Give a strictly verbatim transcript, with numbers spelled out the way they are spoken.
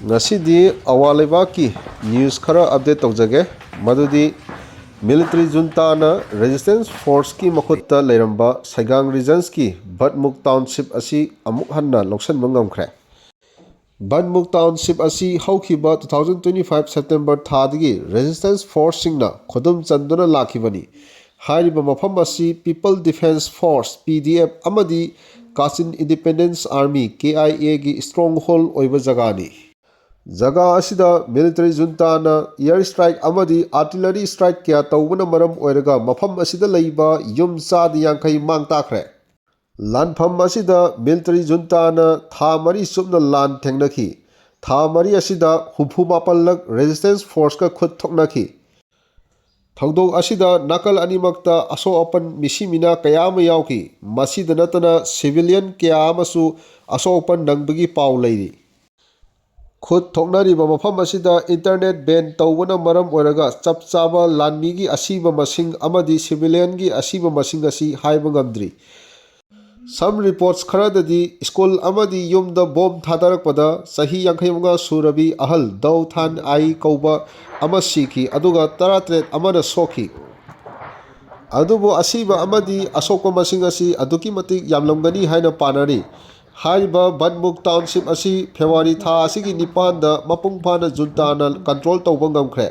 ꯉꯁꯤꯗꯤ ꯑꯋꯥ ꯂꯩꯕꯥꯛꯀꯤ ꯅ꯭ꯌꯨꯁ ꯈꯔ ꯑꯞꯗꯦꯠ ꯇꯧꯖꯒꯦ꯫ ꯃꯗꯨꯗꯤ ꯃꯤꯂꯤꯇꯔꯤ ꯖꯨꯟꯇꯥꯅ ꯔꯦꯖꯤꯁꯇꯦꯟꯁ ꯐꯣꯔꯁꯀꯤ ꯃꯈꯨꯠꯇ ꯂꯩꯔꯝꯕ ꯁꯩꯒꯥꯡ ꯔꯤꯖꯟꯁꯀꯤ ꯕꯠꯃꯨꯛ ꯇꯥꯎꯟꯁꯤꯞ ꯑꯁꯤ ꯑꯃꯨꯛ ꯍꯟꯅ ꯂꯧꯁꯤꯟꯕ ꯉꯝꯈ꯭ꯔꯦ꯫ ꯕꯟꯃꯨꯛ ꯇꯥꯎꯟꯁꯤꯞ ꯑꯁꯤ ꯍꯧꯈꯤꯕ two thousand twenty five September ꯊꯥꯗꯒꯤ ꯔꯦꯖꯤꯁꯇꯦꯟꯁ ꯐꯣꯔꯁꯁꯤꯡꯅ ꯈꯨꯗꯨꯝ ꯆꯟꯗꯨꯅ ꯂꯥꯛꯈꯤꯕꯅꯤ꯫ ꯍꯥꯏꯔꯤꯕ ꯃꯐꯝ ꯑꯁꯤ People Defence Force, P D F, ꯑꯃꯗꯤ Kachin Independence Army, K I A, ꯒꯤ ꯁ꯭ꯇꯔꯣꯡ ꯍꯣꯜ ꯑꯣꯏꯕ ꯖꯒꯥꯅꯤ꯫ ꯖꯒꯥ ꯑꯁꯤꯗ ꯃꯤꯂꯤꯇꯔꯤ ꯖꯨꯟꯇꯥꯅ ꯑꯦꯌꯔ ꯁ꯭ꯇ꯭ꯔꯥꯏꯛ ꯑꯃꯗꯤ ꯑꯥꯔꯇꯤꯂꯔꯤ ꯁ꯭ꯇ꯭ꯔꯥꯏꯛ ꯀꯌꯥ ꯇꯧꯕꯅ ꯃꯔꯝ ꯑꯣꯏꯔꯒ ꯃꯐꯝ ꯑꯁꯤꯗ ꯂꯩꯕ ꯌꯨꯝ ꯆꯥꯗ ꯌꯥꯡꯈꯩ ꯃꯥꯡ ꯇꯥꯛꯈ꯭ꯔꯦ꯫ ꯂꯥꯟꯐꯝ ꯑꯁꯤꯗ ꯃꯤꯂꯤꯇꯔꯤ ꯖꯨꯟꯇꯥꯅ ꯊꯥ ꯃꯔꯤ ꯆꯨꯞꯅ ꯂꯥꯟ ꯊꯦꯡꯅꯈꯤ꯫ ꯊꯥ ꯃꯔꯤ ꯑꯁꯤꯗ ꯍꯨꯝꯐꯨ ꯃꯥꯄꯜꯂꯛ ꯔꯦꯖꯤꯁꯇꯦꯟꯁ ꯐꯣꯔꯁꯀ ꯈꯨꯠ ꯊꯣꯛꯅꯈꯤ꯫ ꯊꯧꯗꯣꯛ ꯑꯁꯤꯗ ꯅꯥꯀꯜ ꯑꯅꯤꯃꯛꯇ ꯑꯁꯣꯛ ꯑꯄꯟ ꯃꯤꯁꯤ ꯃꯤꯅꯥ ꯀꯌꯥ ꯑꯃ ꯌꯥꯎꯈꯤ꯫ ꯃꯁꯤꯗ ꯅꯠꯇꯅ ꯁꯤꯚꯤꯂꯤꯌꯟ ꯀꯌꯥ ꯑꯃꯁꯨ ꯑꯁꯣꯛ ꯑꯄꯟ ꯅꯪꯕꯒꯤ ꯄꯥꯎ ꯂꯩꯔꯤ꯫ ꯈꯨꯠ ꯊꯣꯛꯅꯔꯤꯕ ꯃꯐꯝ ꯑꯁꯤꯗ ꯏꯟꯇꯔꯅꯦꯠ ꯕꯦꯟ ꯇꯧꯕꯅ ꯃꯔꯝ ꯑꯣꯏꯔꯒ ꯆꯞ ꯆꯥꯕ ꯂꯥꯟꯃꯤꯒꯤ ꯑꯁꯤꯕ ꯃꯁꯤꯡ ꯑꯃꯗꯤ ꯁꯤꯚꯤꯂꯤꯌꯟꯒꯤ ꯑꯁꯤꯕ ꯃꯁꯤꯡ ꯑꯁꯤ ꯍꯥꯏꯕ ꯉꯝꯗ꯭ꯔꯤ꯫ Some reports ꯈꯔꯗꯗꯤ ꯁ꯭ꯀꯨꯜ ꯑꯃꯗꯤ ꯌꯨꯝꯗ ꯕꯣꯝ ꯊꯥꯗꯔꯛꯄꯗ ꯆꯍꯤ ꯌꯥꯡꯈꯩ ꯃꯉꯥ ꯁꯨꯔꯕꯤ ꯑꯍꯜ ꯗꯧ ꯊꯥꯟ ꯑꯥꯏ ꯀꯧꯕ ꯑꯃ ꯁꯤꯈꯤ, ꯑꯗꯨꯒ ꯇꯔꯥꯇꯔꯦꯠ ꯑꯃꯅ ꯁꯣꯛꯈꯤ꯫ ꯑꯗꯨꯕꯨ ꯑꯁꯤꯕ ꯑꯃꯗꯤ ꯑꯁꯣꯛꯄ ꯃꯁꯤꯡ ꯑꯁꯤ ꯑꯗꯨꯛꯀꯤ ꯃꯇꯤꯛ ꯌꯥꯝꯂꯝꯒꯅꯤ ꯍꯥꯏꯅ ꯄꯥꯅꯔꯤ꯫ ꯍꯥꯏꯔꯤꯕ ꯕꯟꯃꯨꯛ ꯇꯥꯎꯟꯁꯤꯞ ꯑꯁꯤ ꯐꯦꯕ꯭ꯔꯨꯋꯥꯔꯤ ꯊꯥ ꯑꯁꯤꯒꯤ ꯅꯤꯄꯥꯟꯗ ꯃꯄꯨꯡ ꯐꯥꯅ ꯖꯨꯟꯇꯥꯅ ꯀꯟꯇ꯭ꯔꯣꯜ ꯇꯧꯕ ꯉꯝꯈ꯭ꯔꯦ꯫